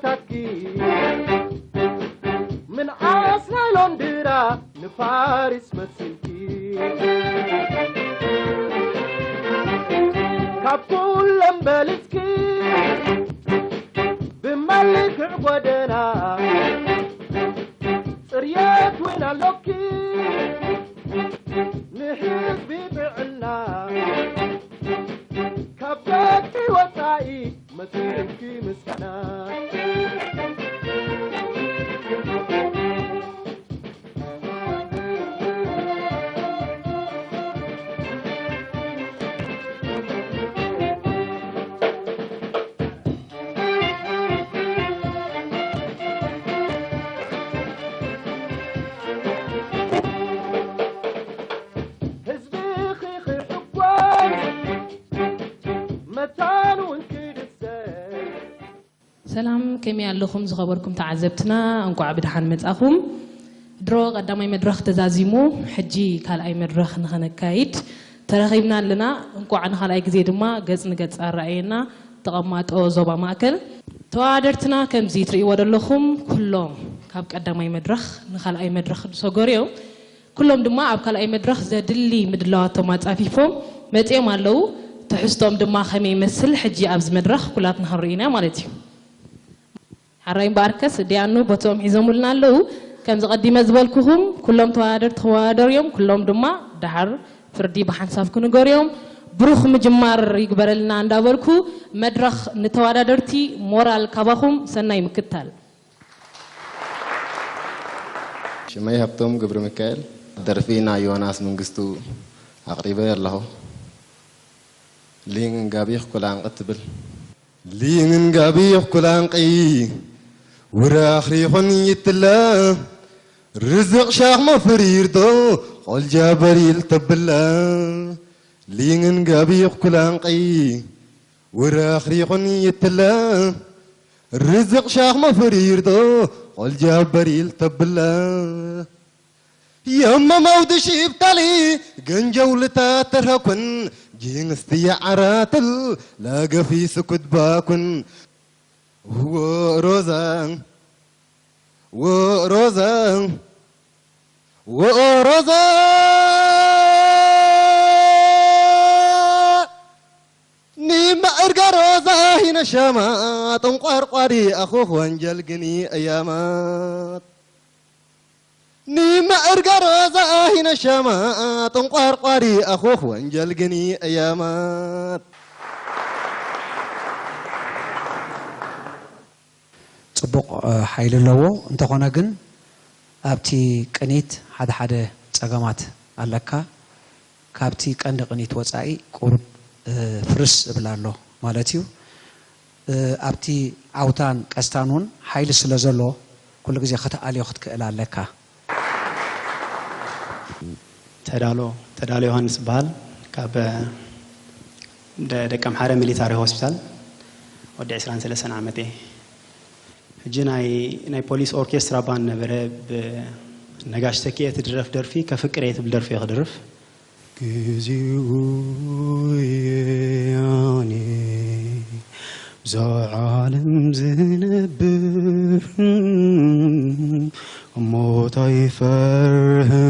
ታትኪ ምንዓስ ናይ ሎንድራ ንፋሪስ መሲልኪ ካብ ኩሎም በልጽኪ ብመልክዕ ጎደና ጽርየት እውን ኣሎኪ ንህዝቢ ጥዕና ካብ ደቂ ወጻኢ መጺእኪ ምስጋና ህዝብኺ ክሕጎስ መታን እውን ክድሰት ሰላም፣ ከመይ ኣለኹም ዝኸበርኩም ተዓዘብትና? እንቋዕ ብደሓን መጻኹም። ድሮ ቀዳማይ መድረኽ ተዛዚሙ፣ ሕጂ ካልኣይ መድረኽ ንኸነካይድ ተረኺብና ኣለና። እንቋዕ ንኻልኣይ ግዜ ድማ ገጽ ንገጽ ኣረኣየና ተቐማጦ ዞባ ማእከል። ተወዳደርትና ከምዚ ትርእይዎ ዘለኹም ኩሎም ካብ ቀዳማይ መድረኽ ንኻልኣይ መድረኽ ዝሰገሩ እዮም። ኩሎም ድማ ኣብ ካልኣይ መድረኽ ዘድሊ ምድላዋቶም ኣጻፊፎም መጺኦም ኣለዉ። ትሕዝቶም ድማ ከመይ ይመስል ሕጂ ኣብዚ መድረኽ ኩላትና ክንርኢ ኢና ማለት እዩ። ሓራይ እምበኣርከስ ዲያኑ ቦትኦም ሒዞምልና ኣለዉ። ከምዚ ቀዲመ ዝበልኩኹም ኩሎም ተወዳደርቲ ክወዳደሩ እዮም። ኩሎም ድማ ደሓር ፍርዲ ብሓንሳብ ክንገሩ እዮም። ብሩኽ ምጅማር ይግበረልና እንዳበልኩ መድረኽ ንተወዳደርቲ ሞራል ካባኹም ሰናይ ምክታል። ሽመይ ሃብቶም ገብረሚካኤል። ደርፊ ናይ ዮናስ መንግስቱ ኣቕሪበ ኣለኹ። ሊንግን ጋቢ ይኽኩላንቂ ትብል። ሊንግን ጋቢ ይኽኩላንቂ ውራኽሪኹን ይትለ ርዝቕ ሻኽሞ ፍሪርዶ ቆልጃ በሪል ተብለ ሊንግን ጋቢ ይኽኩላንቂ ውራኽሪኹን ይትለ ርዝቕ ሻኽሞ ፍሪርዶ ቆልጃ በሪል ተብለ የመመው ድሺብታሊ ገንጀውልታ ተርሀኩን ጂንስቲ የዓራትል ለገፊ ስኩት ባኩን ወሮዛ ወሮዛ ወሮዛ ንመእርጋ ሮዛ ሂነሻማ ጥንቋርቋሪ ኣኹኽ ወንጀል ግኒ እያማት ንመእርጋ ሮዛ ሂነሻማ ጥንቋርቋሪ ኣኹኽ ወንጀል ግኒ እያማት ጽቡቕ ሓይሊ ኣለዎ። እንተኾነ ግን ኣብቲ ቅኒት ሓደ ሓደ ጸገማት ኣለካ። ካብቲ ቀንዲ ቅኒት ወጻኢ ቁሩብ ፍርስ እብል ኣሎ ማለት እዩ። ኣብቲ ዓውታን ቀስታን እውን ሓይሊ ስለ ዘሎ ኩሉ ግዜ ክትኣልዮ ክትክእል ኣለካ። ተዳሎ ተዳሎ ዮሃንስ እበሃል። ካብ ደቀምሓረ ሚሊታሪ ሆስፒታል ወዲ ዕስራን ሰለስተን ዓመት እየ። ሕጂ ናይ ናይ ፖሊስ ኦርኬስትራ ባንድ ነበረ። ብነጋሽ ተኪኤ ትድረፍ ደርፊ ከፍቅር እየ ትብል ደርፊ እየ ክድርፍ። ግዜኡ እየ ኣነ ብዛ ዓለም ዝነብር ሞት ኣይፈርህን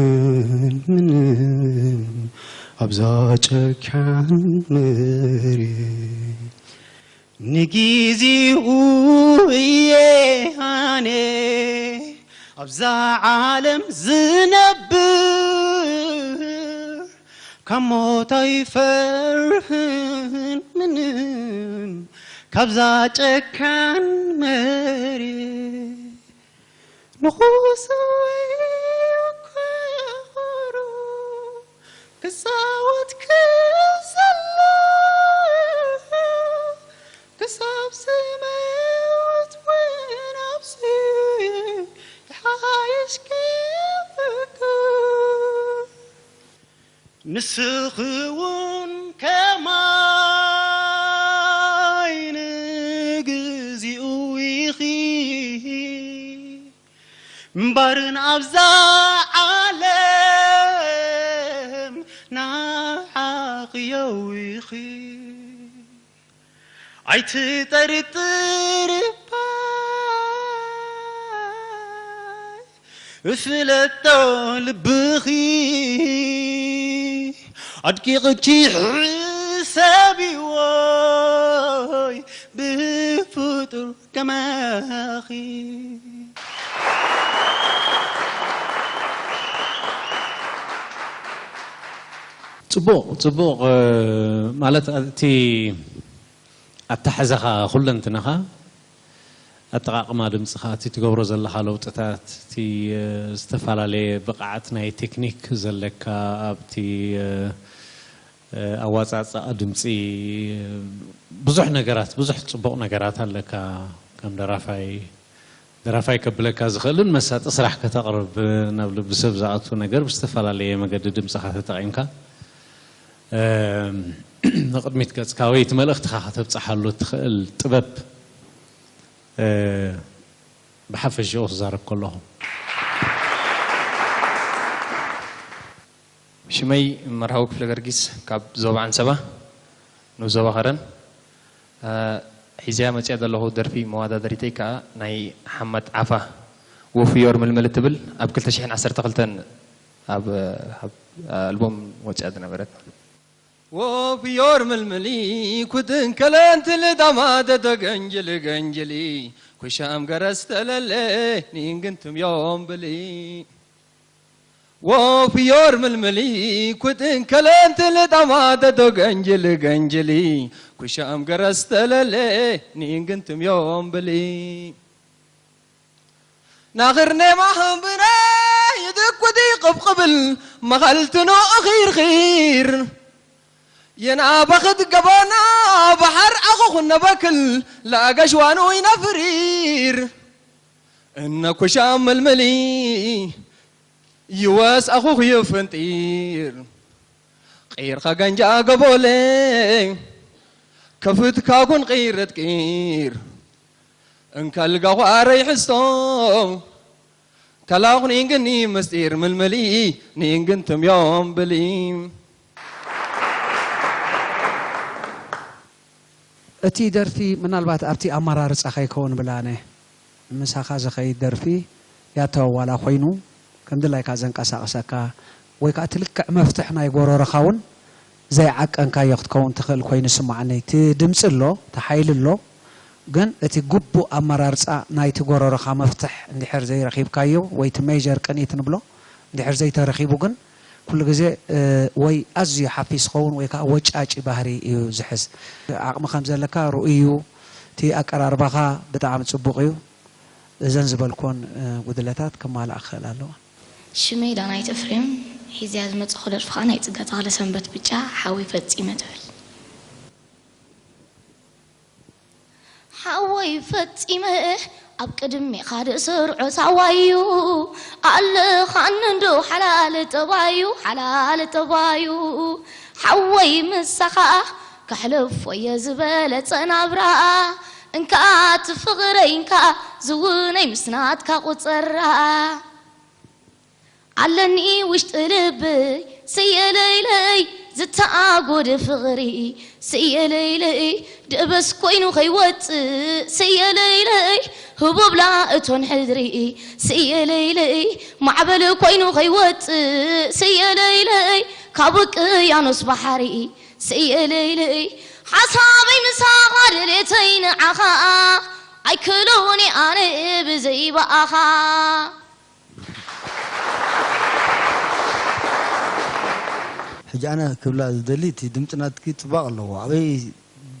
ምንም ኣብዛ ጨካን መሬት ንግዜኡ እየ ኣነ ኣብዛ ዓለም ዝነብር ካብ ሞት ኣይፈርህን ምንም ካብዛ ጨካን መሬት ንኹስወይ ክጻወት ክዘሎ ክሳብ ዝመውት እውን ኣብዚ ይሓይሽ ክፍቅር ንስኺ እውን ከማይ ንግዚኡ ኢኺ እምበርን ኣብዛ ዓለም ንዓኺ የዊኺ ኣይትጠርጥር እባ እፍለጦ ልብኺ ኣድቂቕኪ ሕሰብዎይ ብፍጡር ከማኺ። ጽቡቕ፣ ጽቡቕ፣ እ፣ ማለት እቲ ኣተሓሕዛኻ፣ ኩለንትናኻ፣ ኣጠቓቕማ ድምጽኻ፣ እቲ ትገብሮ ዘለኻ ለውጥታት፣ እቲ፣ እ፣ ዝተፈላለየ ብቕዓት ናይ ቴክኒክ ዘለካ፣ ኣብቲ፣ እ፣ እ፣ ኣዋጻጽኣ ድምጺ፣ ብዙሕ ነገራት፣ ብዙሕ ጽቡቕ ነገራት ኣለካ ከም ደራፋይ። ደራፋይ ከብለካ ዝኽእልን መሳጢ ስራሕ ከተቕርብ፣ ናብ ልቢ ሰብ ዝኣቱ ነገር ብዝተፈላለየ መገዲ ድምጽኻ ተጠቒምካ፣ እ፣ ንቕድሚት ገጽካ ወይ እቲ መልእኽትኻ ከተብጽሓሉ እትኽእል ጥበብ፣ እ፣ ብሓፈሽኡ ክዛረብ ከለኹ። ሽመይ መርሃዊ ክፍለ ገርጊስ ካብ ዞባ ዓንሰባ፣ ንዞባ ኸረን። እ፣ ሒዘያ መጽያ ዘለኹ ደርፊ መወዳደሪተይ ከኣ ናይ ሓማት ዓፋ ወፍዮር ምልምል እትብል ኣብ ክልተ ሽሕን ዓሰርተ ክልተን ኣብ፣ ኣብ ኣልቦም ወጽያ ዝነበረት። ወፍዮር ምልምሊ ኩትን ከለንትል ዳማተ ተገንጅል ገንጅሊ ኩሻም ገረስተለለ ኒንግንትም ዮምብሊ። ወፍዮር ምልምሊ ኩትን ከለንትል ጣማተ ዶ ገንጅል ገንጅሊ ኩሻም ገረስተለለ ኒንግንትም ዮምብሊ። ናኽርኔ ማህብረ ይድኩዲ ቅብቅብል መኸልትኖ እኺርኺር የናበኽት ገባና ባሕር ኣኹኹ ነበክል ለኣገሽዋኑ ይነፍሪር እነ ኩሻም ምልምሊ ይወስ ኣኹኹ ይፍንጢር ቒርኻ ገንጃ ገቦለ ከፍትካ ኩን ቒርት ቒር እንከልጋኹ ኣረይ ሕስቶ ከላኹ ኒንግኒ ምስጢር ምልምሊ ኒንግን ትምዮም ብሊ። እቲ ደርፊ ምናልባት ኣብቲ ኣመራርጻ ከይከውን ብላነ ምሳኻ ዝኸይድ ደርፊ ያተወዋላ ኮይኑ ከምድላይካ ዘንቀሳቕሰካ ወይ ከዓ እቲ ልክዕ መፍትሕ ናይ ጎረሮኻ እውን ዘይዓቀንካዮ ክትከውን ትኽእል ኮይኑ ይስማዓኒ። እቲ ድምፂ ኣሎ፣ እቲ ሓይሊ ኣሎ፣ ግን እቲ ግቡእ ኣመራርፃ ናይቲ ጎረሮኻ መፍትሕ እንድሕር ዘይረኺብካዮ ወይ እቲ ሜጀር ቅኒት ንብሎ እንድሕር ዘይተረኺቡ ግን ኩሉ ግዜ ወይ ኣዝዩ ሓፊስ ክኸውን ወይ ከዓ ወጫጪ ባህሪ እዩ ዝሕዝ። ዓቕሚ ከም ዘለካ ርኡይ እዩ። እቲ ኣቀራርባኻ ብጣዕሚ ፅቡቕ እዩ። እዘን ዝበልኩወን ጉድለታት ክማልኣ ክኽእል ኣለዋ። ሽመይ ዳናይት እፍሬም፣ ሒዘያ ዝመጸኹ ደርፊ ከኣ ናይ ጽጋ ተኽለሰንበት ብጫ ሓወይ ፈጺመ ትብል። ሓወይ ፈጺመ ኣብ ቅድሜኻ ደእስር ዖታዋዩ ኣለኻኒ እንዶ ሓላል ጠባዩ ሓላል ጠባዩ ሓወይ ምሳኻ ከሕልፎ እየ ዝበለጸ ናብራ እንካ እቲ ፍቕረይ እንካ ዝውነይ ምስ ናትካ ቁጸራ ኣለኒ ውሽጢ ልበይ ስየ ለይለይ ዝተኣጎደ ፍቕሪ ስየ ለይለይ ደበስ ኮይኑ ከይወፅእ ስየ ለይለይ ህቦብላ እቶን ሕድሪ ስየ ለይለይ ማዕበል ኮይኑ ከይወፅእ ስየ ለይለይ ካብ ውቅያኖስ ባሕሪ ስየ ለይለይ ሓሳበይ ምሳኻ ድሌተይ ንዓኻ ኣይክእሎን ኣነ ብዘይ ብኣኻ። ሕጂ ኣነ ክብላ ዝደሊ እቲ ድምፂ ናትኪ ፅባቕ ኣለዎ ኣበይ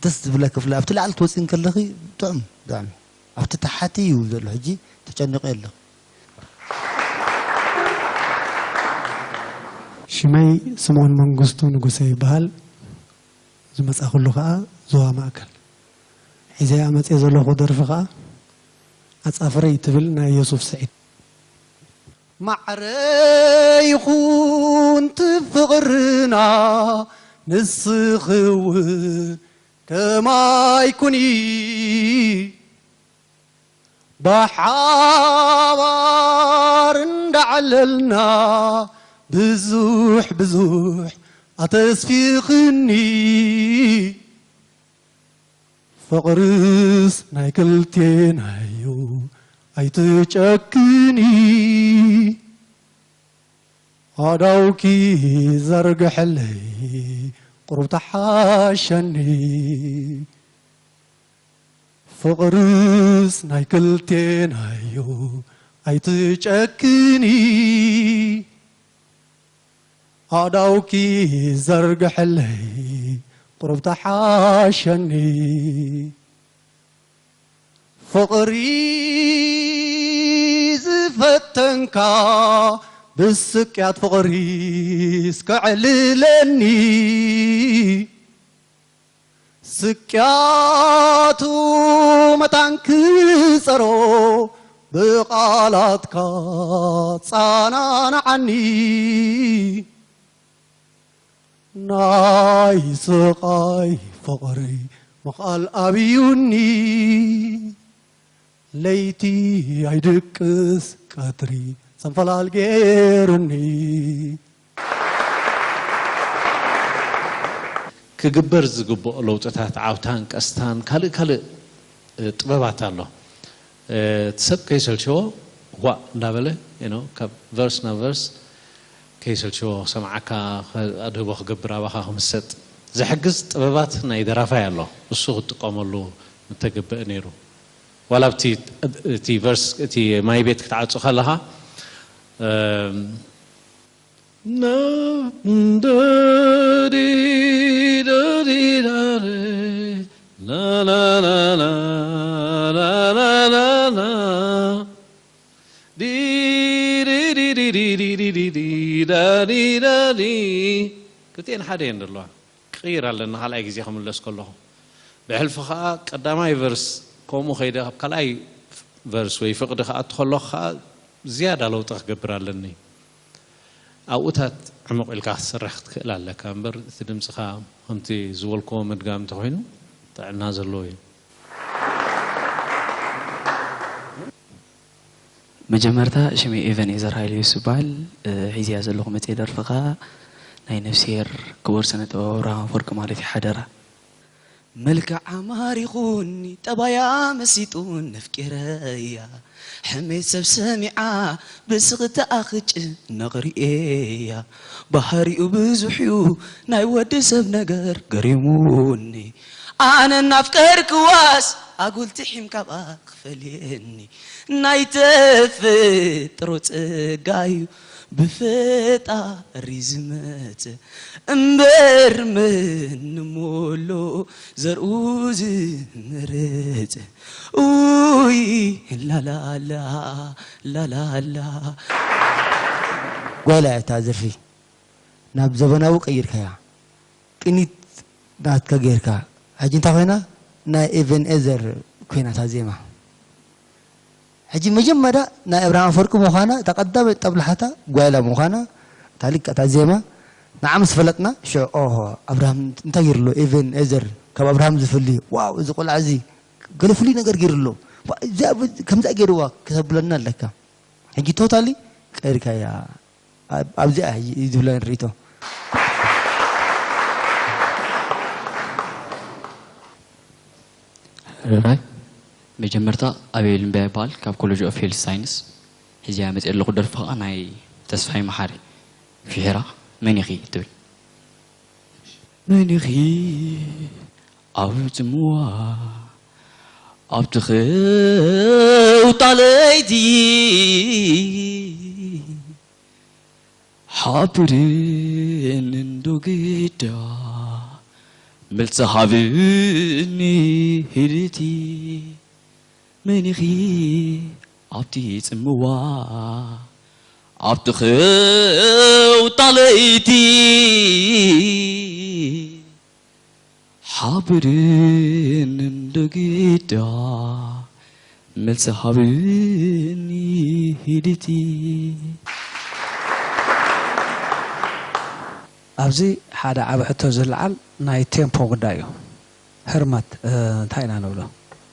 ደስ ዝብለኪ ብፍላይ ኣብቲ ላዕሊ ትወፅኢ እንከለኺ ጥዑም ብጣዕሚ ኣብቲ ታሓቲ እዩ ዘሎ ሕጂ ተጨኒቐ ኣለኺ። ሽመይ ስምኦን መንግስቱ ንጉሰ ይበሃል። ዝመጻእኩሉ ከኣ ዞባ ማእከል። ሒዘያ መጽየ ዘለኹ ደርፊ ከኣ ኣጻፍረይ ትብል ናይ ዮሱፍ ስዒድ። ማዕረ ይኹን እቲ ፍቕርና ንስኺ እውን ከማይ ኩኒ ብሓባር እንዳዓለልና ብዙሕ ብዙሕ ኣተስፊኽኒ ፍቕርስ ናይ ክልቴናዩ ኣይትጨክኒ። ኣዳውኪ ዘርግሐለይ ቁሩብ ተሓሸኒ፣ ፍቕርስ ናይ ክልቴናዮ ኣይትጨክኒ። ኣዳውኪ ዘርግሐለይ ቁሩብ ተሓሸኒ። ፍቕሪ ዝፈተንካ ብስቅያት ፍቕሪ እስከዕልለኒ። ስቅያቱ መታን ክጸሮ ብቓላትካ ጻናናዓኒ። ናይ ስቓይ ፍቕሪ ምኽኣል ኣብዩኒ። ለይቲ ኣይድቅስ ቀትሪ ሰንፈላል ገይሩኒ። ክግበር ዝግብኦ ለውጥታት ዓውታን ቀስታን ካልእ ካልእ ጥበባት ኣሎ። እቲ ሰብ ከይሰልቸዎ ዋእ እንዳበለ ካብ ቨርስ ናብ ቨርስ ከይሰልቸዎ ክሰምዓካ፣ ኣድህቦ ክገብር ኣባኻ ክምሰጥ ዝሕግዝ ጥበባት ናይ ደራፋይ ኣሎ። እሱ ክትጥቀመሉ ምተገብአ ነይሩ። ዋላ ኣብቲ እቲ ቨርስ እቲ ማይ ቤት ክትዓጹ ከለኻ ክልቲኤን ሓደ እየን ዘለዋ። ክቕይር ኣለኒ ካልኣይ ግዜ ክምለስ ከለኹ። ብሕልፊ ኸዓ ቀዳማይ ቨርስ ከምኡ ከይደ ካብ ካልኣይ ቨርስ ወይ ፍቕዲ ክኣቱ ከለኹ ኸዓ ዝያዳ ለውጢ ክገብር ኣለኒ። ኣብኡታት ዕሙቕ ኢልካ ክትሰርሕ ክትክእል ኣለካ እምበር እቲ ድምፅኻ ከምቲ ዝበልክዎ ምድጋም እንተኾይኑ ጥዕና ዘለዎ እዩ። መጀመርታ ሽመይ ኤቨን ኤዘር ሃይለ ዮስ ይበሃል። ሒዝያ ዘለኹ መጽሔ ደርፊ ከኣ ናይ ነፍስሄር ክቡር ስነ ጥበባዊ ኣብርሃም ኣፈወርቂ ማለት እዩ። ሓደራ። መልክዓ ማሪኹኒ ጠባያ መሲጡን ነፍቂረያ ሕሜት ሰብ ሰሚዓ ብስኽትኣ ክጭነቕ ርእየያ ባህሪኡ ብዙሕ ዩ ናይ ወዲ ሰብ ነገር ገሪሙኒ ኣነ ናፍቀርክዋስ ኣጉል ትሒም ካብኣ ክፈልየኒ ናይ ተፈጥሮ ጸጋ ዩ ብፈጣሪ ዝመጸ እምበር መን ሞሎ ዘርኡ ዝመረጸ ኡይ ላላላ ላላላ። ጓይላ እያ እታ ደርፊ ናብ ዘበናዊ ቀይርካያ። ቅኒት ናትካ ጌርካ። ሕጂ እንታይ ኮይና? ናይ ኤቨን ኤዘር ኮይና እታ ዜማ። ሕጂ መጀመርያ ናይ ኣብርሃም ኣፈወርቂ ምዃና እታ ቀዳመይቲ ጠብላሓታ ጓይላ ምዃና እታ ልክዕ እታ ዜማ ንዓ ምስ ፈለጥና ሽዑ ኦሆ ኣብርሃም እንታይ ገይሩ ኣሎ ኤቨን ኤዘር ካብ ኣብርሃም ዝፍሊ ዋው እዚ ቆልዓ እዚ ገለ ፍሉይ ነገር ገይሩ ኣሎ እዚኣ ከምዚኣ ገይርዋ ክተብለና ኣለካ ሕጂ ቶታሊ ቀይርካያ ኣብዚኣ እዩ ዝብለኒ ርእይቶ። ሕራይ መጀመርታ ኣቤል እምበያ ይበሃል ካብ ኮሌጅ ኦፍ ሄልት ሳይንስ ሕዚያ መፅእ ኣለኹ ደርፊ ከዓ ናይ ተስፋይ መሓሪ ፊሒራ መን ኢኺ ትብል መን ኢኺ ኣብ ጽምዋ ኣብ ትኽውታ ለይቲ ሓብርን እንዶ ግዳ መልሲ ሃብኒ ሂድቲ መን ኢኺ ኣብቲ ጽምዋ ኣብ ትኽውታ ለይቲ ሓብርን እንዶ ግዳ መልሲ ሃብኒ ሂድቲ። ኣብዚ ሓደ ዓቢ ሕቶ ዝለዓል ናይ ቴምፖ ጉዳይ እዩ። ህርመት እንታይ ኢና ንብሎ?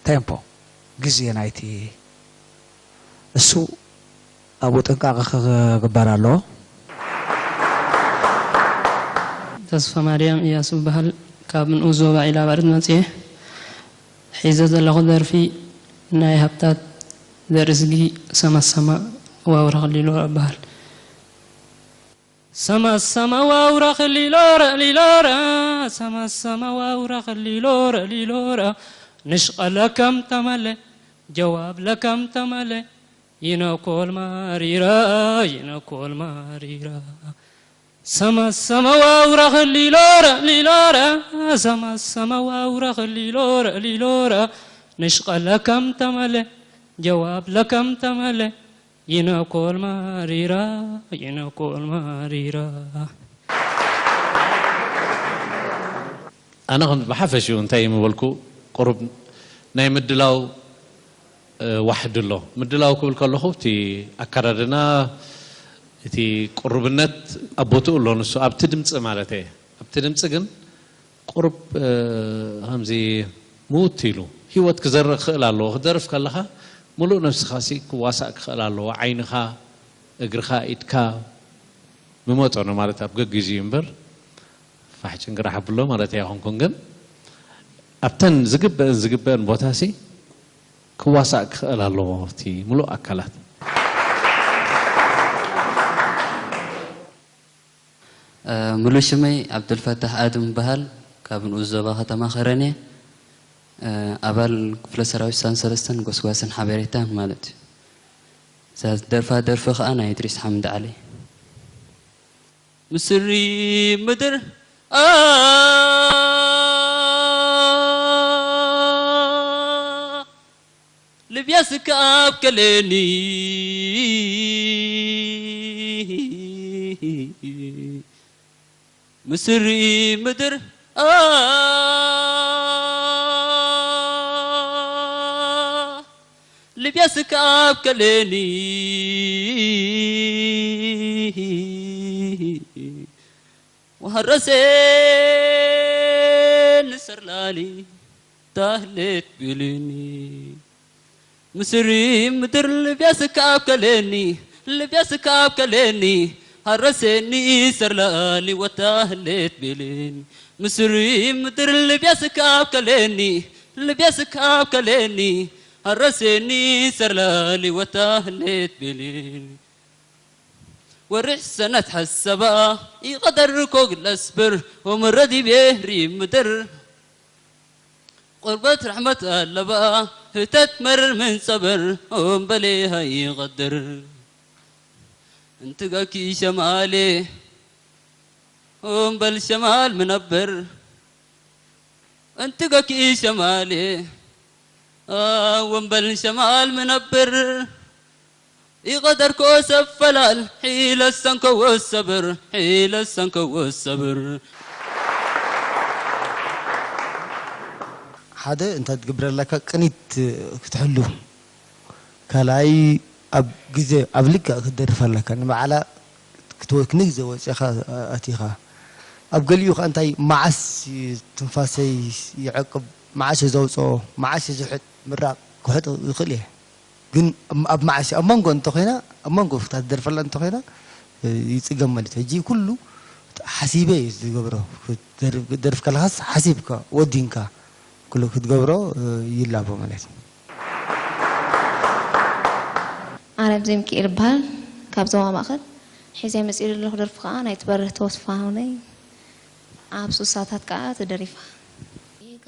ቴምፖ ግዜ ናይቲ እሱ ኣብኡ ጥንቃቐ ክግበር ኣለዎ። ተስፋማርያም እያሱ እበሃል። ካብ ንኡስ ዞባ ዒላባርት መጺኤ። ሒዘ ዘለኹ ደርፊ ናይ ሃብታት ዘርእዝጊ ሰማሰማ ዋውራ ከሊሎ እበሃል። ሰማ ሰማ ዋውራ ኸሊሎረ ሊሎረ ሰማ ሰማ ዋውራ ኸሊሎረ ሊሎረ ንሽቐለ ከም ተመለ ጀዋብ ለከም ተመለ ይነኮል ማሪራ ይነኮል ማሪራ ሰማ ሰማ ዋውራ ኸሊሎረ ሊሎረ ሰማ ሰማ ዋውራ ኸሊሎረ ሊሎረ ንሽቐለ ከም ተመለ ጀዋብ ለከም ተመለ ይነኮል ማሪራ ይነኮል ማሪራ ኣነ ከም ብሓፈሽኡ እንታይ ምበልኩ ቁሩብ ናይ ምድላው ዋሕዲ ኣሎ። ምድላው ክብል ከለኹ እቲ ኣካዳድና እቲ ቅሩብነት ኣብ ቦትኡ ኣሎ። ንሱ ኣብቲ ድምፂ ማለት እየ። ኣብቲ ድምፂ ግን ቁሩብ ከምዚ ምውት ኢሉ ህይወት ክዘርእ ክኽእል ኣለዎ። ክደርፍ ከለኻ ሙሉእ ነብስኻ ሲ ክዋሳእ ክኽእል ኣለዎ። ዓይንኻ፣ እግርኻ፣ ኢድካ ምመጠኑ ማለት ኣብ ገግዜኡ እምበር ፋሕ ጭንግራሕ ኣብሎ ማለት ኣይኮንኩን፣ ግን ኣብተን ዝግበእን ዝግበእን ቦታ ሲ ክዋሳእ ክኽእል ኣለዎ እቲ ሙሉእ ኣካላት። ሙሉእ ሽመይ ዓብዱልፈታሕ ኣድም እበሃል። ካብ ንኡስ ዞባ ከተማ ኸረን እየ። ኣባል ክፍለ ሰራዊት ስሳን ሰለስተን ጎስጓስን ሓበሬታን ማለት እዩ። እዛ ዝደርፋ ደርፊ ኸኣ ናይ እድሪስ ሓምድ ዓሊ። ምስሪ ምድር ልብያ ስከኣብ ከለኒ ምስሪ ምድር ልብያ ስከኣብ ከለኒ ወሃረሴ ንሰርላሊ ታህሌት ቢልኒ ምስሪ ምድር ልብያ ስካብ ከለኒ ልብያ ስካብ ከለኒ ሃረሴኒ ሰርላሊ ወታህሌት ቢልኒ ምስሪ ምድር ልብያ ስካብ ከለኒ ልብያ ስካብ ከለኒ ሃረሴኒ ሰርላሊ ወታህሌት ቢልኒ ወርሕ ሰነት ሐሰባ ይቐደር ኮግለስብር ወመረዲ ቤህሪ ምድር ቁርበት ረሕመት ኣለባ ህተት መርር ምን ጸበር ወንበሌ ሃይቐድር እንትጋኪ ሸማሌ ወንበል ሸማል ምነብር እንትጋኪ ሸማሌ ወንበል ሸማል ምነብር ይቐደርኮ ሰብ ፈላል ሒለ ሰንከዎ ሰብር ሒለ ሰንከዎ ሰብር ሓደ እንታይ ትገብር ኣለካ ቅኒት ክትሕሉ ካልኣይ ኣብ ግዜ ኣብ ልክዕ ክትደርፍ ኣለካ ንባዕላ ክትወክኒ ግዜ ወፂኻ ኣቲኻ ኣብ ገሊኡ ከዓ እንታይ መዓስ ትንፋሰይ ይዕቅብ መዓስ እየ ዘውፅኦ መዓስ እየ ዝሕጥ ምራቕ ክሕጥ ይኽእል እየ ግን ኣብ መዓስ ኣብ መንጎ እንተኾይና ኣብ መንጎ ክታትደርፈላ እንተኾይና ይፅገም ማለት ሕጂ ኩሉ ሓሲበ እዩ ዝገብሮ ክትደርፍ ከለኻስ ሓሲብካ ወዲንካ ኩሉ ክትገብሮ ይላቦ ማለት እዩ ኣረብ ዘይምክኤል ይበሃል ካብ ዞባ ማእኸል ሒዘ መፂኡ ዘለኹ ደርፊ ከዓ ናይ ትበርህ ተወስፋ ሆነይ ኣብ ሱሳታት ከዓ ተደሪፋ ጌጋ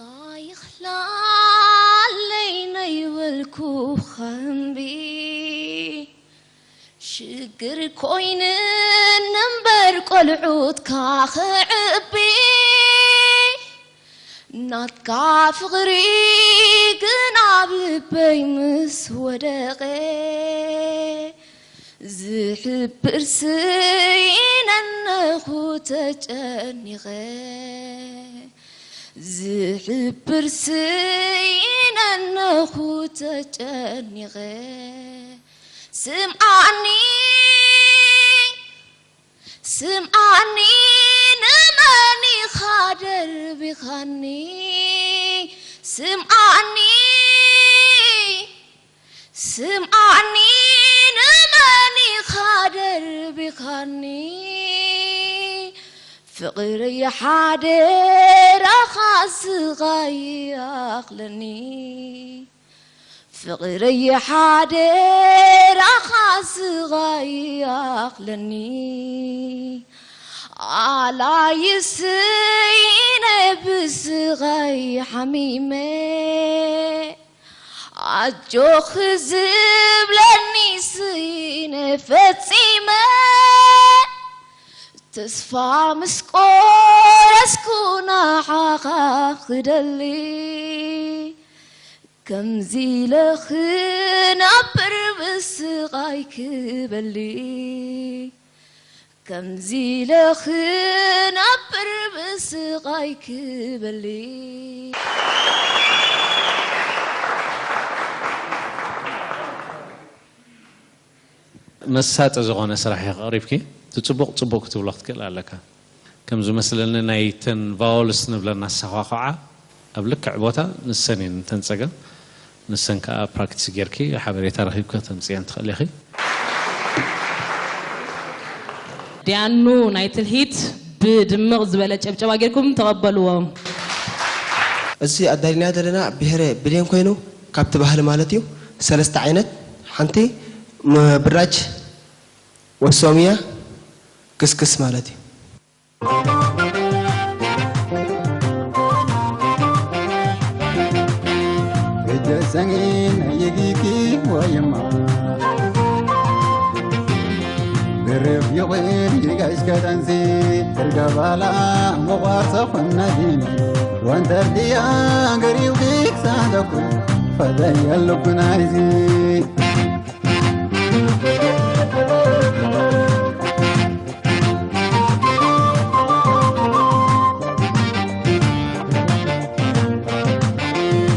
ይኽላለይ ነይበልኩ ኸምቢ ሽግር ኮይንን እምበር ቆልዑትካ ክዕቢ ናትካ ፍቕሪ ግን ኣብ ልበይ ምስ ወደቐ ዝሕብር ስኢነ እነኹ ተጨኒቐ ዝሕብር ስኢነ እነኹ ተጨኒቐ ስምዓኒ ስምዓኒ ንመን ኢኻ ደርቢኻኒ ስምዓኒ ስምዓኒ ንመን ኢኻ ደርቢኻኒ ፍቕረይ ሓደራኻ ስቓይ ኣኽለኒ ፍቕረይ ሓደራኻ ስቓይ ኣኽለኒ ኣላይስይነ ብስቓይ ሓሚመ ኣጆኺ ዝብለኒ ስይነ ፈጺመ ተስፋ ምስ ቆረስኩ ንዓኻ ክደሊ ከምዚ ኢለ ክነብር ብስቓይ ክበሊ ከምዚ ኢለ ክነብር ብስቓይ ክበሊ። መሳጢ ዝኾነ ስራሕ ኢኺ ኣቕሪብኪ። እቲ ጽቡቕ ጽቡቕ ክትብሎ ክትክእል ኣለካ። ከም ዝመስለኒ ናይተን ቫወልስ ንብለን ኣሰዃኹዓ ኣብ ልክዕ ቦታ ንሰን እየን እተን ጸገም። ንሰን ከኣ ፕራክቲስ ጌርኪ ሓበሬታ ረኺብኪ ከተምጽእየን ትኽእሊ ኢኺ። ዲያኑ ናይ ትልሂት ብድምቕ ዝበለ ጨብጨባ ጌርኩም ተቐበልዎ። እዚ ኣዳሊና ዘለና ብሄረ ብሌን ኮይኑ ካብቲ ባህሊ ማለት እዩ ሰለስተ ዓይነት ሓንቲ ብራጅ ወሶምያ ክስክስ ማለት እዩ። Ejjasangin ayigiki wayama. Beref yoben yigash katansi tergabala muqasa khunadin. Wantardiya gariu dik sadaku fadayal kunaizi.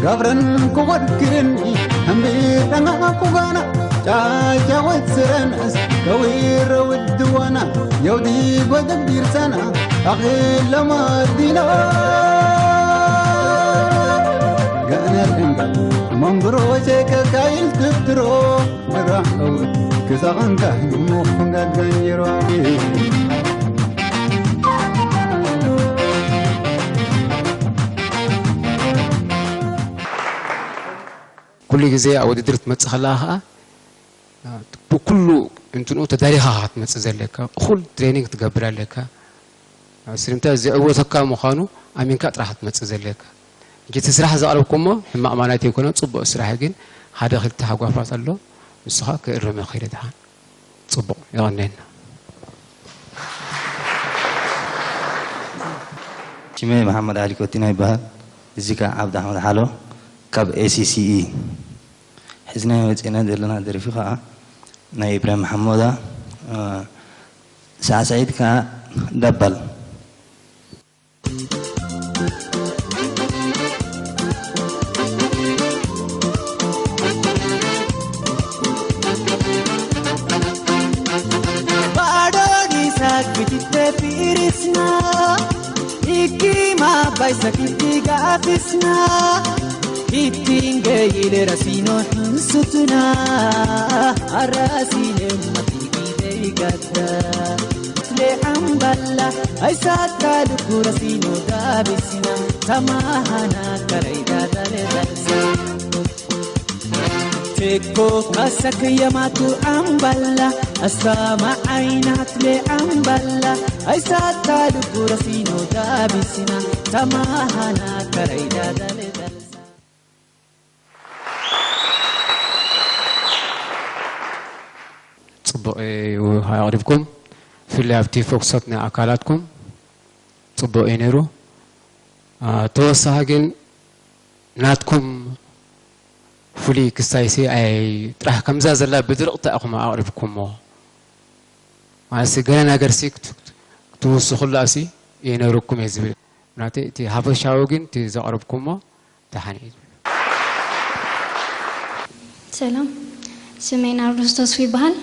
Gabran kuwat kirin hambi tanga kugana caca wet serenas kawira wit duwana yaudi gwadan birsana akhil lamadina gana tenggal mangro ceka kail tutro Meraut kesarankan mukungkat ganjiro. ኩሉ ግዜ ኣብ ውድድር ትመጽእ ከለኻ ከዓ ብኩሉ እንትንኡ ተዳሊኻ ክትመጽእ ዘለካ፣ እኹል ትሬኒንግ ክትገብር ኣለካ። ስለምንታይ ዘዕወተካ ምዃኑ ኣሚንካ ጥራሕ ክትመጽእ ዘለካ። ሕጂ እቲ ስራሕ ዘቕረብኩሞ ሕማቕ ማለት ኣይኮነን፣ ጽቡቕ ስራሕ እዩ። ግን ሓደ ክልተ ሃጓፋት ኣሎ፣ ንሱ ኸኣ ክእረም ይኽእል እዩ። ደሓን ጽቡቕ፣ የቐንየልና። ሽመይ መሓመድ ዓሊ ኮቲና ይበሃል። እዚ ከኣ ዓብዲ ኣሕመድ ሓሎ ካብ ኤ ሲ ሲ ኢ። ሕዝናዮ ወጺእና ዘለና ደርፊ ከኣ ናይ ኢብራሂም ሓሞዳ ሳዕሳዒት ከኣ ደበል። ባዶኒ ሳክቲተ ፊሪስና ኢኪማ ባይ ሳክቲ ጋፊስና ኢቲንገይል ረሲኖ ሕንሱትና ኣራሲነ ማቲጊደይ ጋዳ ሌዓምባላ ኣይሳካ ልኩ ረሲኖ ዳቢስና ተማሃና ከረይዳ ዳለዳልሳ Teko kasa kiyamatu amballa astama aynat le amballa aysata lukurasino dabisina tamahana karaida dale dalsa. ጽቡቕ እዩ ኣቕሪብኩም። ብፍላይ ኣብቲ ፎክሶት ናይ ኣካላትኩም ጽቡቕ እዩ ነይሩ። ተወሳኺ ግን ናትኩም ፍሉይ ክስታይሲ ኣይ ጥራሕ ከምዛ ዘላ ብድርቕታ ኢኹም ኣቕሪብኩሞ። ማለትሲ ገለ ነገርሲ ክትውስኹላሲ ይነርኩም እየ ዝብል። ምክንያቱ እቲ ሃፈሻዊ ግን እቲ ዘቕረብኩሞ ደሓን እዩ ዝብል። ሰላም፣ ስመይ ናርዶስ ተስፉ ይበሃል።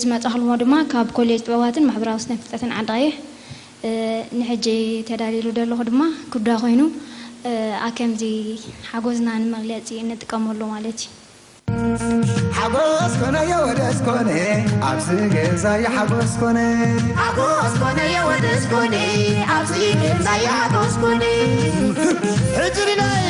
ዝመጻኹልዎ ድማ ካብ ኮሌጅ ጥበባትን ማሕበራዊ ስነ ፍልጠትን ዓዲ ቀይሕ። ንሕጂ ተዳሊሉ ዘለኹ ድማ ኩዳ ኮይኑ፣ ኣከምዚ ሓጎስና ንመግለጺ እንጥቀመሉ ማለት እዩ። ሓጎስ ኮነ የወደስ ኮነ ኣብዚ ገዛ ይሓጎስ ኮነ ሓጎስ ኮነ የወደስ ኮነ ኣብዚ ገዛ ይሓጎስ ኮነ ሕጂ ድናይ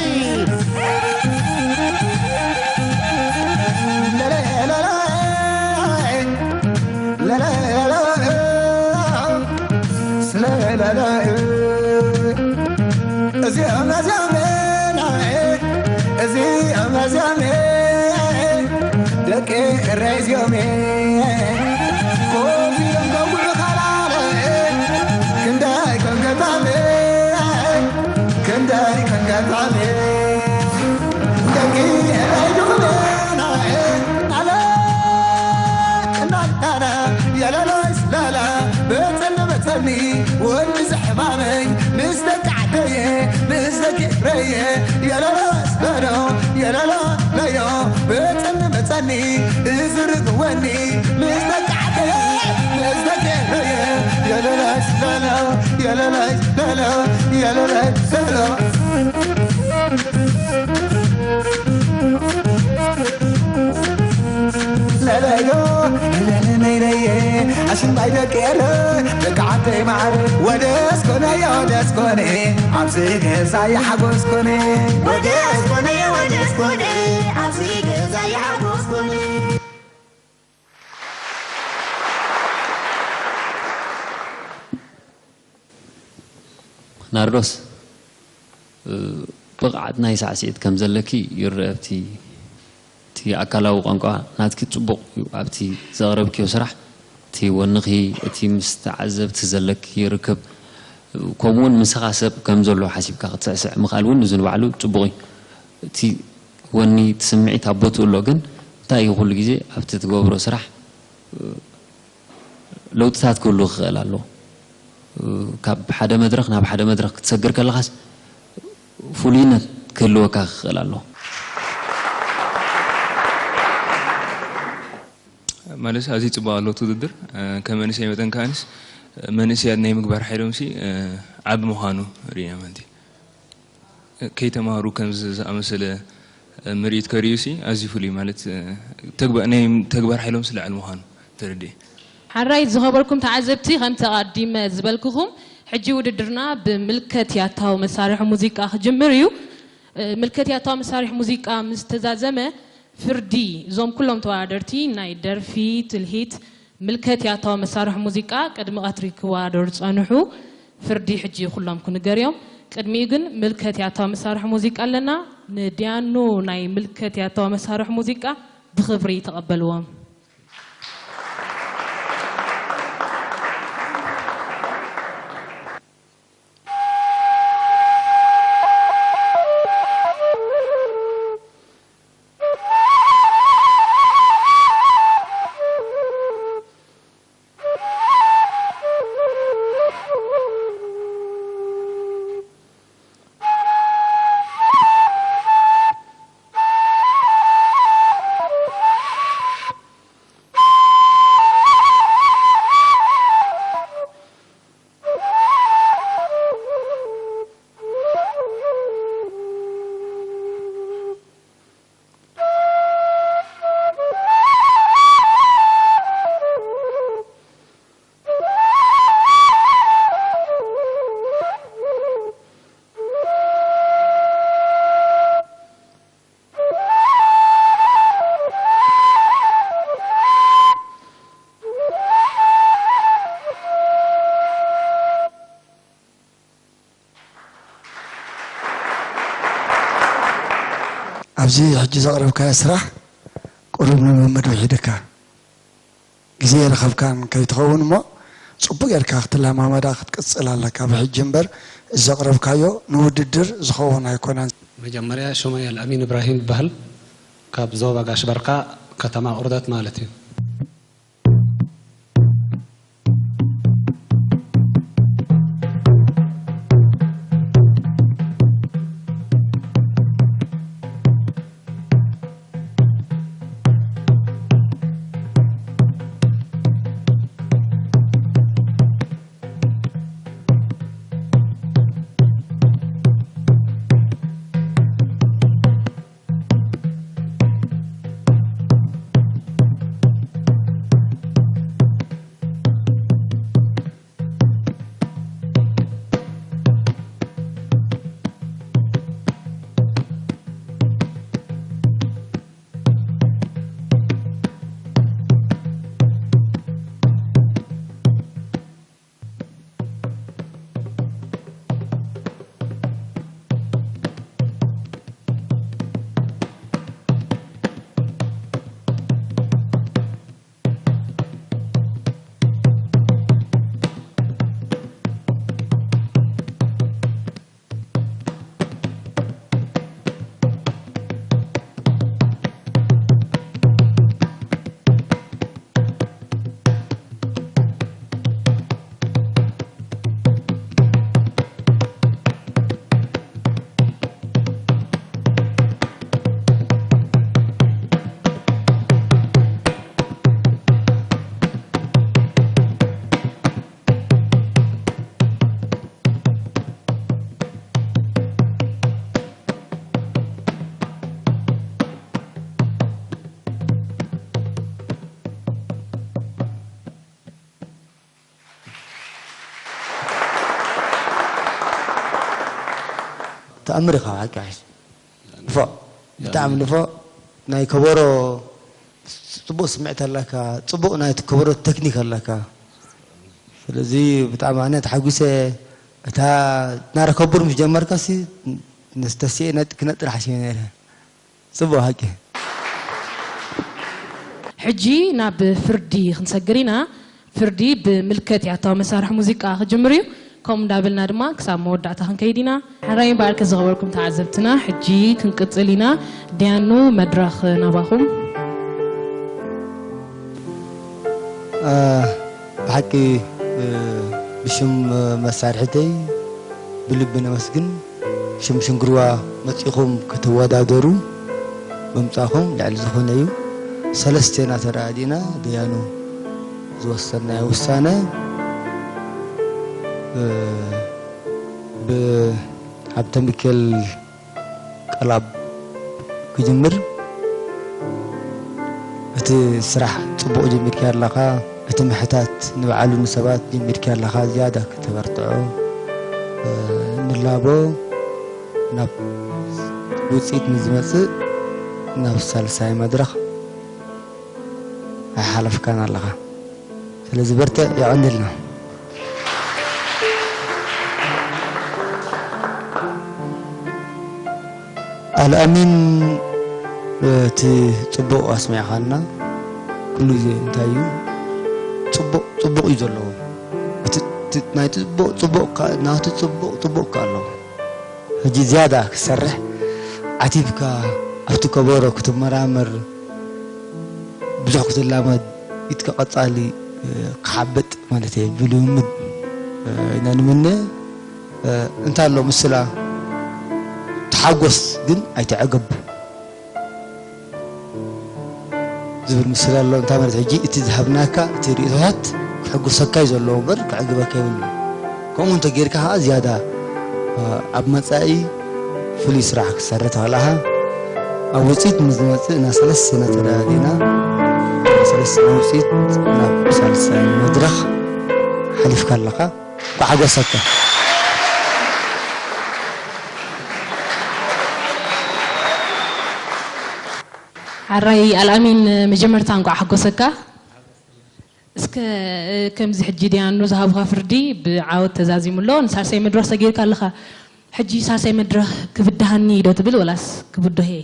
ሬዝዮሜ ኮፍ ኢሎም ከውዑ ካላለ ክንደይ ከም ገጣሚ ክንደይ ከም ገጣሚ ደቂ ኤረይ ድኹምና ኣለ እናናና የለለስ ለለ ብፅን ብፅኒ ወዲ ዘሕማመይ ምስ ደቂ ዓደየ ምስ ደቂ ኤረየ የለለስ ለሎ የለሎ ለዮ ብፅን ብፅኒ እዝርግወኒ ምስ ደቂ ዓደየ ምስ ደቂ ኤረየ የለለስ ለሎ የለለስ ለሎ የለለስ ለሎ ለለዮ ለለነይለየ ኣሽንባይ ደቂ ኤረ ደቂ ዓደይ ማዕረ ወደስ ኮነዮ ደስ ኮነ ኣብዚ ገዛ ይሓጎስ ኮነ ወደስ ኮነዮ ወደስ ኮነ ኣብዚ ገዛ ይሓጎስ ኮነ ናርዶስ ብቕዓት ናይ ሳዕስዒት ከም ዘለኪ ይረአ ኣብቲ እቲ ኣካላዊ ቋንቋ ናትኪ ጽቡቕ እዩ ኣብቲ ዘቕረብክዮ ስራሕ እቲ ወንኺ እቲ ምስ ተዓዘብቲ ዘለኪ ርክብ ከምኡ እውን ምሳኻ ሰብ ከም ዘሎ ሓሲብካ ክትስዕስዕ ምኽኣል እውን እዚ ንባዕሉ ጽቡቕ እዩ እቲ ወኒ እቲ ስምዒት ኣብ ቦትኡ ኣሎ ግን እንታይ እዩ ኩሉ ግዜ ኣብቲ ትገብሮ ስራሕ ለውጥታት ክህሉ ክኽእል ኣለዎ። ካብ ሓደ መድረኽ ናብ ሓደ መድረኽ ክትሰግር ከለኻስ ፍሉይነት ክህልወካ ክኽእል ኣለዎ። ማለት ኣዝዩ ፅቡቅ ኣሎ እቲ ውድድር። ከም መንእሰይ መጠን ከኣንስ መንእሰያት ናይ ምግባር ሓይሎም ሲ ዓቢ ምዃኑ ርኢና ማለት እዩ። ከይተማሃሩ ከምዚ ዝኣመሰለ ምርኢት ከርእዩ ሲ ኣዝዩ ፍሉይ ማለት ናይ ተግባር ሓይሎም ሲ ልዓል ምዃኑ ተረዲኤ። ሓራይ ዝኸበርኩም ተዓዘብቲ ከምቲ ኣቐዲመ ዝበልክኹም ሕጂ ውድድርና ብምልከት ያታዊ መሳርሒ ሙዚቃ ክጅምር እዩ። ምልከት ያታዊ መሳርሒ ሙዚቃ ምስ ተዛዘመ ፍርዲ እዞም ኩሎም ተወዳደርቲ ናይ ደርፊ፣ ትልሂት፣ ምልከት ያታዊ መሳርሒ ሙዚቃ ቅድሚ ቀትሪ ክወዳደሩ ዝጸንሑ ፍርዲ ሕጂ ኩሎም ክንገር እዮም። ቅድሚኡ ግን ምልከት ያታዊ መሳርሒ ሙዚቃ ኣለና። ንድያኑ ናይ ምልከት ያታዊ መሳርሒ ሙዚቃ ብኽብሪ ተቐበልዎም። ኣብዚ ሕጂ ዘቕረብካዮ ስራሕ ቁሩብ ልምምድ ውሒድካ ግዜ የረኸብካን ከይትኸውን እሞ ጽቡቕ ጌርካ ክትለማመዳ ክትቅጽል ኣለካ ብሕጂ እምበር እዚ ዘቕረብካዮ ንውድድር ዝኸውን ኣይኮነን። መጀመርያ ሽመይ ኣልኣሚን እብራሂም ይበሃል ካብ ዞባ ጋሽ ባርካ ከተማ ቁርደት ማለት እዩ። ኣምሪኻ ሓቂ ሓሽ ንፎ ብጣዕሚ ንፎ ናይ ከበሮ ጽቡቕ ስምዕት ኣለካ። ጽቡቕ ናይ ከበሮ ተክኒክ ኣለካ። ስለዚ ብጣዕሚ ኣነ ተሓጒሰ። እታ ናረ ከቡር ምስ ጀመርካ ሲ ነስተስኤ ነጥ ክነጥር ሓሲበ ነይረ። ጽቡቕ ሓቂ። ሕጂ ናብ ፍርዲ ክንሰግር ኢና። ፍርዲ ብምልከት ያታዊ መሳርሒ ሙዚቃ ክጅምር እዩ። ከምኡ እንዳበልና ድማ ክሳብ መወዳእታ ክንከይድ ኢና። ሕራይ በዓል ከዝኸበርኩም ተዓዘብትና ሕጂ ክንቅጽል ኢና። ዲያኑ መድረኽ ናባኹም። ብሓቂ ብሽም መሳርሕተይ ብልቢ ነመስግን። ሽም ሽንግርዋ መጺኹም ክትወዳደሩ ምምጻኹም ልዕሊ ዝኾነ እዩ። ሰለስቴና ተረኣዲና ደያኑ ዝወሰናዮ ውሳነ ብሃብተሚካኤል ቀላብ ክጅምር። እቲ ስራሕ ጽቡቕ ጀሚርካ ኣለኻ። እቲ ምሕታት ንባዕሉ ንሰባት ጀሚርካ ኣለኻ ዝያዳ ከተበርትዖ ንላቦ። ናብ ውፅኢት ንዝመፅእ ናብ ሳልሳይ መድረኽ ኣይሓለፍካን ኣለኻ። ስለዚ በርትዕ፣ የቐንየልና። ኣልኣሚን እቲ ፅቡቕ ኣስሚዕኻና። ኩሉ ግዜ እንታይ እዩ ፅቡቕ ፅቡቕ እዩ ዘለዎ። እቲ እቲ ናይ ፅቡቕ ፅቡቕ እካ ናቱ ፅቡቕ ፅቡቕ እካ ኣለዎ። ሕጂ ዝያዳ ክትሰርሕ ዓቲብካ ኣብቲ ከበሮ ክትመራመር ብዙሕ ክትላመድ ኢድካ ቀጻሊ ክሓብጥ ማለት እየ ብልምምድ ኢና ንምነ። እንታይ ኣሎ ምስላ ተሓጎስ ግን ኣይተዕገብ ዝብል ምስላ ኣሎ። እንታይ ማለት ሕጂ እቲ ዝሃብናካ እቲ ርእቶታት ክሕጉሰካ እዩ ዘለዎ እምበር ከዕግበካ የብሉ። ከምኡ እንተጌርካ ከዓ ዝያዳ ኣብ መፃኢ ፍሉይ ስራሕ ክትሰርሕ ትኽእል ኢኻ። ኣብ ውፅኢት ንዝመፅእ እና ሰለስተ ነተዳዲና ሰለስተ ውፅኢት ናብ ሳልሳይ መድረኽ ሓሊፍካ ኣለኻ። ኳሓጎሰካ። ሓራይ ኣልኣሚን መጀመርታ እንኳዕ ሓጎሰካ። እስከ ከምዚ ሕጂ ዲያኑ ዝሃቡኻ ፍርዲ ብዓወት ተዛዚሙ ኣሎ። ንሳልሳይ መድረኽ ሰጊርካ ኣለኻ። ሕጂ ሳልሳይ መድረኽ ክብድሃኒ ዶ ትብል ወላስ ክብድሆ እየ?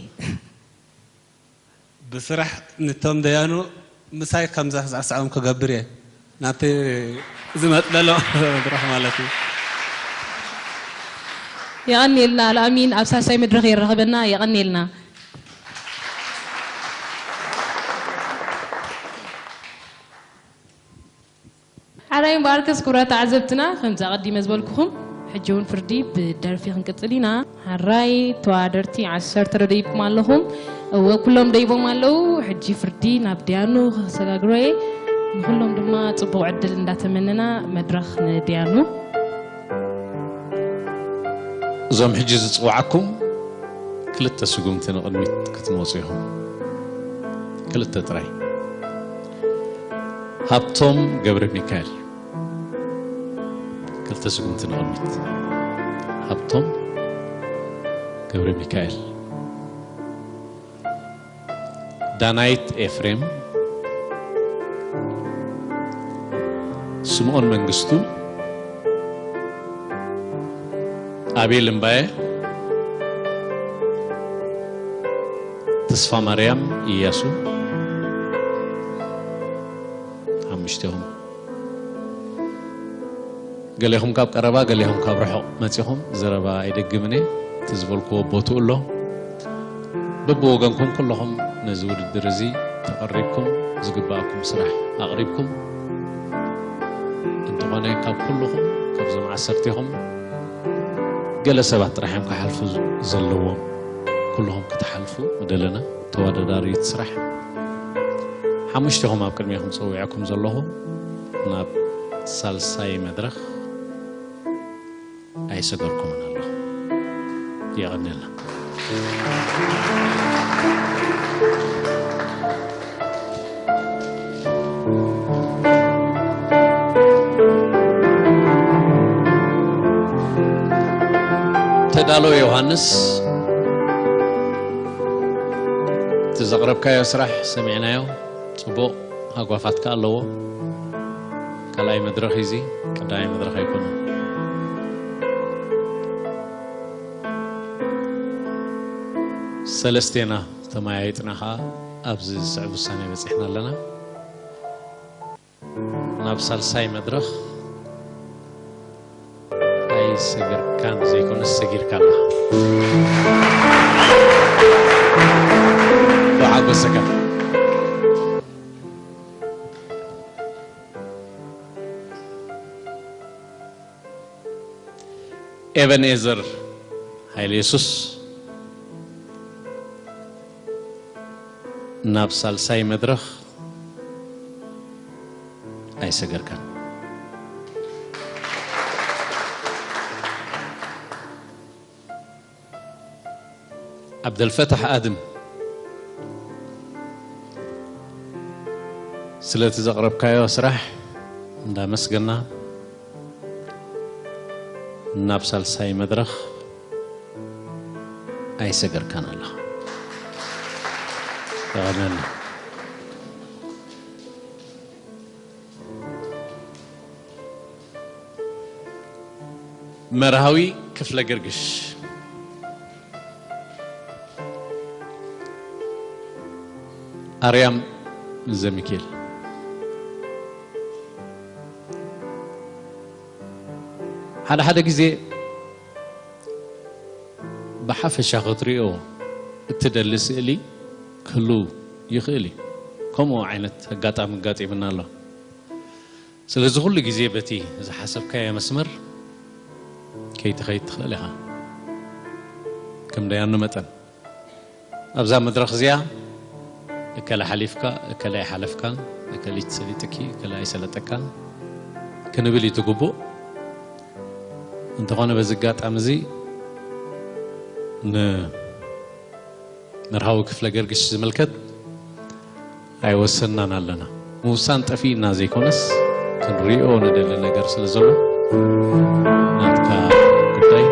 ብስራሕ ንቶም ደያኑ ምሳይ ከምዛ ክሳዕስዖም ክገብር እየ ናብቲ ዝመፅእ ዘሎ መድረኽ ማለት እዩ። የቐንየልና ኣልኣሚን ኣብ ሳልሳይ መድረኽ የራኽበና። የቐንየልና። ሓራይ እምበኣርከስ ክቡራት ተዓዘብትና ከምዚ ኣቐዲመ ዝበልኩኹም ሕጂ እውን ፍርዲ ብደርፊ ክንቅጽል ኢና። ሓራይ ተወዳደርቲ ዓሰርተ ዶ ደይብኩም ኣለኹም? እወ ኩሎም ደይቦም ኣለዉ። ሕጂ ፍርዲ ናብ ዲያኑ ከሰጋግሮ እየ። ንኹሎም ድማ ጽቡቕ ዕድል እንዳተመነና መድረኽ ንዲያኑ። እዞም ሕጂ ዝጽውዓኩም ክልተ ስጉምቲ ንቕድሚት ክትመጹ ኢኹም። ክልተ ጥራይ። ሃብቶም ገብረሚካኤል። ክልተ ስጉምቲ ንቕድሚት። ሃብቶም ገብረሚካኤል። ዳናይት ኤፍሬም፣ ስምኦን መንግስቱ፣ ኣቤል እምባየ፣ ተስፋማርያም ኢያሱ፣ ሓሙሽተ ኢኹም። ገሌኹም ካብ ቀረባ ገሌኹም ካብ ርሑቕ መጺኹም፣ ዘረባ ኣይደግምን እየ። እቲ ዝበልክዎ ቦትኡ ኣሎ። በብወገንኩም ኩለኹም ነዚ ውድድር እዚ ተቐሪብኩም ዝግብኣኩም ስራሕ ኣቕሪብኩም፣ እንተኾነ ካብ ኩልኹም ካብዞም ዓሰርተ ኢኹም ገለ ሰባት ጥራሕ እዮም ክሓልፉ ዘለዎም። ኩልኹም ክትሓልፉ ምደለና። ተወዳዳሪት ስራሕ ሓሙሽተኹም ኣብ ቅድሜኹም ጸዊዐኩም ዘለኹ ናብ ሳልሳይ መድረኽ ኣይሰገርኩምን ኣለኹ። የቐንየልና። ቃሎ ዮሃንስ፣ እቲ ዘቕረብካዮ ስራሕ ሰሚዕናዮ። ጽቡቕ ሃጓፋት ከኣ ኣለዎ። ካልኣይ መድረኽ እዩ እዚ፣ ቀዳማይ መድረኽ ኣይኮነን። ሰለስቴና ተመያይጥና ኸኣ ኣብዚ ዝስዕብ ውሳኔ በጺሕና ኣለና። ናብ ሳልሳይ መድረኽ ኣይሰገርካን ዘይኮነስ ሰጊርካ ኣለኻ። ብሓጎሰካ። ኤቨንኤዘር ሃይለ የሱስ ናብ ሳልሳይ መድረኽ ኣይሰገርካን። ዓብደልፈታሕ ኣድም፣ ስለቲ ዘቕረብካዮ ስራሕ እንዳመስገና፣ ናብ ሳልሳይ መድረኽ ኣይሰገርካን ኣለኻ። የቐንየልና። መርሃዊ ክፍለ ገርግሽ። ኣርያም ዘሚካኤል። ሓደ ሓደ ግዜ ብሓፈሻ ክትሪኦ እትደሊ ስእሊ ክህሉ ይኽእል እዩ። ከምኡ ዓይነት ኣጋጣሚ ኣጋጢሙና ኣሎ። ስለዚ ኩሉ ግዜ በቲ ዝሓሰብካዮ መስመር ከይትኸይድ ትኽእል ኢኻ። ከም ደያኑ መጠን ኣብዛ መድረኽ እዚኣ እከለ ሓሊፍካ፣ እከለ ኣይሓለፍካን፣ እከሊት ሰሊጥኪ፣ እከለ ኣይሰለጠካን ክንብል እዩ ትግቡእ። እንተኾነ በዚ ኣጋጣሚ እዚ ንመርሃዊ ክፍለ ገርግሽ ዝምልከት ኣይወሰናን ኣለና። ምውሳን ጠፊእና ዘይኮነስ ክንሪኦ ንደሊ ነገር ስለ ዘሎ ናትካ ጉዳይ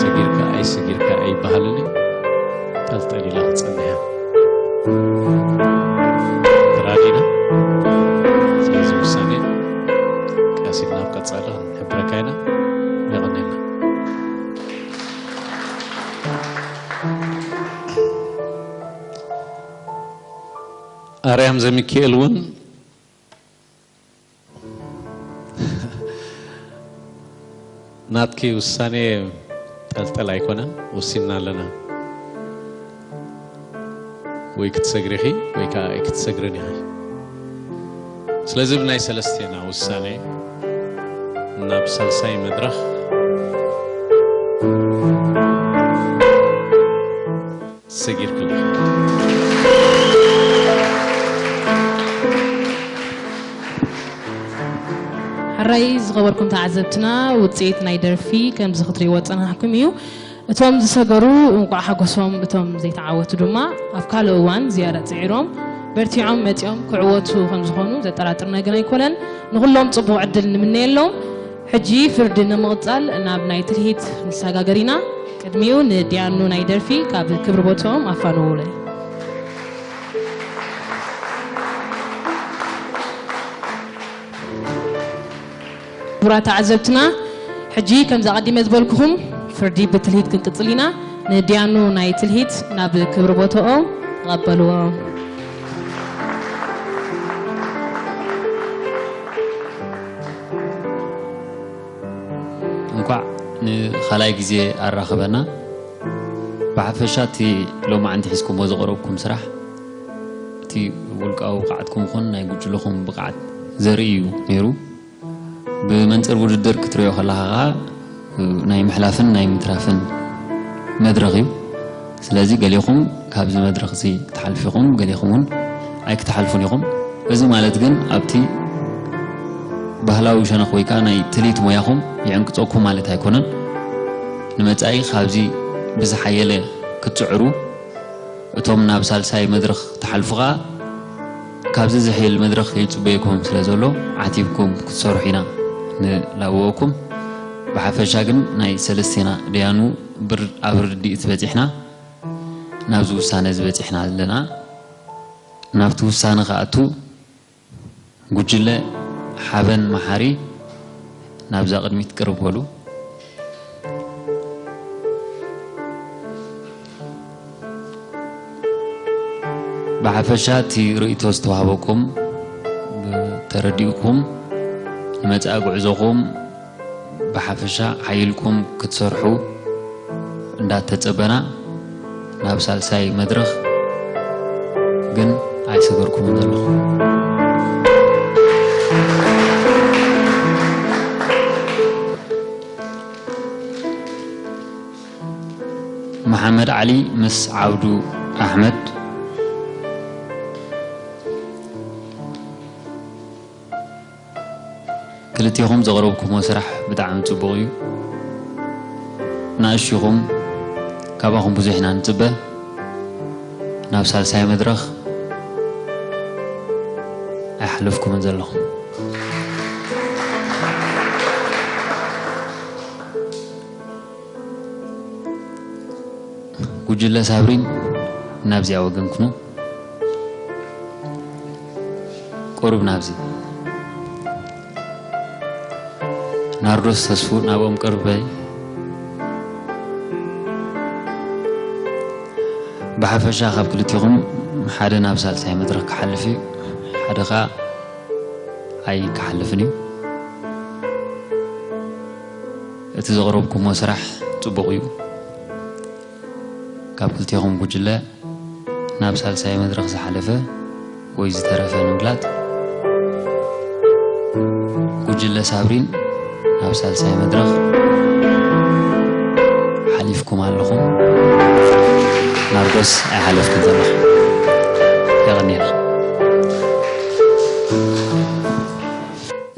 ሰጊርካ ኣይሰጊርካ ኣይበሃልን እዩ። ጠልጠል ኢላ ክትጸንሕ እያ። ተራዲና። ስለዚ ውሳኔ ቀስ ኢልና ኣብ ቀጻሊ ክንሕብረካ ኢና። የቐንየልና። ኣርያም ዘሚካኤል እውን ናትኪ ውሳኔ ጠልጠል ኣይኮነን፣ ወሲንና ኣለና። ወይ ክትሰግሪ ኢኺ ወይ ከኣ ኣይክትሰግርን ኢኺ። ስለዚ ብናይ ሰለስቴና ውሳኔ ናብ ሳልሳይ መድረኽ ሰጊርክላ። ሕራይ ዝኸበርኩም ተዓዘብትና፣ ውጽኢት ናይ ደርፊ ከምዚ ክትርእይዎ ዝጸናሕኩም እዩ። እቶም ዝሰገሩ እንቋዕ ሓጎሶም፣ እቶም ዘይተዓወቱ ድማ ኣብ ካልእ እዋን ዝያዳ ጽዒሮም በርቲዖም መጺኦም ክዕወቱ ከም ዝኾኑ ዘጠራጥር ነገር ኣይኮነን። ንኹሎም ጽቡቕ ዕድል ንምነየሎም። ሕጂ ፍርዲ ንምቕጻል ናብ ናይ ትልሂት ንሰጋገር ኢና። ቅድሚኡ ንዲያኑ ናይ ደርፊ ካብ ክብሪ ቦትኦም ኣፋንዉለይ። ክቡራት ተዓዘብትና፣ ሕጂ ከምዚ ኣቐዲመ ዝበልኩኹም ፍርዲ ብትልሂት ክንቅጽል ኢና። ንዲያኑ ናይ ትልሂት ናብ ክብሪ ቦትኦም ተቐበልዎም። እንኳዕ ንኻልኣይ ግዜ ኣራኸበና። ብሓፈሻ እቲ ሎማዕንቲ ሒዝኩምዎ ዝቐረብኩም ስራሕ፣ እቲ ውልቃዊ ብቕዓትኩም ይኹን ናይ ጉጅለኹም ብቕዓት ዘርኢ እዩ ነይሩ። ብመንጽር ውድድር ክትሪኦ ከለኻ ኸኣ፣ ናይ ምሕላፍን ናይ ምትራፍን መድረኽ እዩ። ስለዚ ገሌኹም ካብዚ መድረኽ እዚ ክትሓልፉ ኢኹም፣ ገሌኹም እውን ኣይክትሓልፉን ኢኹም። እዚ ማለት ግን ኣብቲ ባህላዊ ሸነኽ ወይ ከኣ ናይ ትልሂት ሞያኹም ይዕንቅጸኩም ማለት ኣይኮነን። ንመጻኢ ካብዚ ብዝሓየለ ክትጽዕሩ፣ እቶም ናብ ሳልሳይ መድረኽ ትሓልፉ ኸኣ ካብዚ ዝሕይል መድረኽ ይጽበየኩም ስለ ዘሎ ዓቲብኩም ክትሰርሑ ኢና ንላበወኩም። ብሓፈሻ ግን ናይ ሰለስቴና ደያኑ ብር ኣብ ርድኢት በጺሕና፣ ናብዚ ውሳነ እዚ በጺሕና ኣለና። ናብቲ ውሳነ ክኣቱ ጉጅለ ሓበን መሓሪ ናብዛ ቅድሚት ቅርብ በሉ። ብሓፈሻ እቲ ርእይቶ ዝተዋህበኩም ተረዲእኩም ንመጻኢ ጉዕዞኹም ብሓፈሻ ሓይልኩም ክትሰርሑ እንዳተጸበና ናብ ሳልሳይ መድረኽ ግን ኣይሰገርኩምን ዘለኹም። መሓመድ ዓሊ ምስ ዓብዱ ኣሕመድ። ክልቴኹም ዘቕረብኩሞ ስራሕ ብጣዕሚ ጽቡቕ እዩ። ንኣሽቱኹም ካባኹም ብዙሕ ኢና ንጽበ። ናብ ሳልሳይ መድረኽ ኣይሓለፍኩምን ዘለኹም። ጉጅለ ሳብሪን ናብዚኣ ወገን ኩኑ። ቁሩብ ናብዚ። ናርዶስ ተስፉ ናብኦም ቅርብ በይ። ብሓፈሻ ካብ ክልቲኹም ሓደ ናብ ሳልሳይ መድረኽ ክሓልፍ እዩ፣ ሓደ ኸኣ ኣይክሓልፍን እዩ። እቲ ዘቕረብኩሞ ስራሕ ጽቡቕ እዩ። ካብ ክልቴኹም ጉጅለ ናብ ሳልሳይ መድረኽ ዝሓለፈ ወይ ዝተረፈ ንምፍላጥ፣ ጉጅለ ሳብሪን ናብ ሳልሳይ መድረኽ ሓሊፍኩም ኣለኹም። ናርዶስ ኣይሓለፍክን ዘለኹም። የቐንየልና።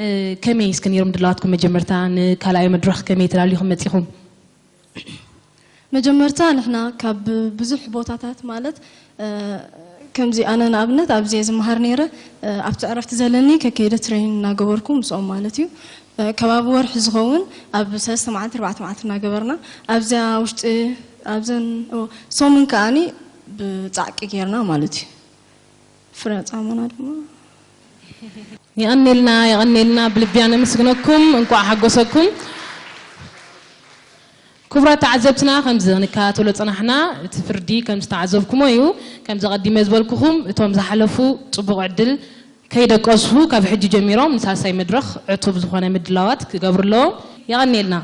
እ፣ ከመይ እስከ ነይሮም ድላዋትኩም መጀመርታ ንካልኣይ መድረኽ ከመይ ተላሊኹም መጺኹም? መጀመርታ ንሕና ካብ ብዙሕ ቦታታት ማለት፣ እ፣ ከምዚ ኣነ ንኣብነት ኣብዚ እየ ዝመሃር ነይረ፣ እ፣ ኣብቲ ዕረፍቲ ዘለኒ ከከይደ ትሬን እናገበርኩ ምስኦም ማለት እዩ። እ፣ ከባቢ ወርሒ ዝኸውን ኣብ ሰለስተ መዓልቲ ኣርባዕተ መዓልቲ እናገበርና ኣብዚኣ ውሽጢ ኣብዘን፣ ኦ፣ ሰሙን ከኣኒ ብጻዕቂ ጌርና ማለት እዩ። ፍረ ጻማና ድማ የቐኔልና፣ የቐኔልና፣ ብልቢ ነመስግነኩም፣ እንኳዕ ሓጎሰኩም። ክቡራት ተዓዘብትና፣ ከምዚ ንከታተሎ ጸናሕና፣ እቲ ፍርዲ ከም ዝተዓዘብኩሞ እዩ። ከምዚ ቀዲመ ዝበልኩኹም፣ እቶም ዝሓለፉ ጽቡቕ ዕድል ከይደቀሱ፣ ካብ ሕጂ ጀሚሮም ንሳልሳይ መድረኽ ዕቱብ ዝኾነ ምድላዋት ክገብሩ ኣለዎም። የቐኔልና።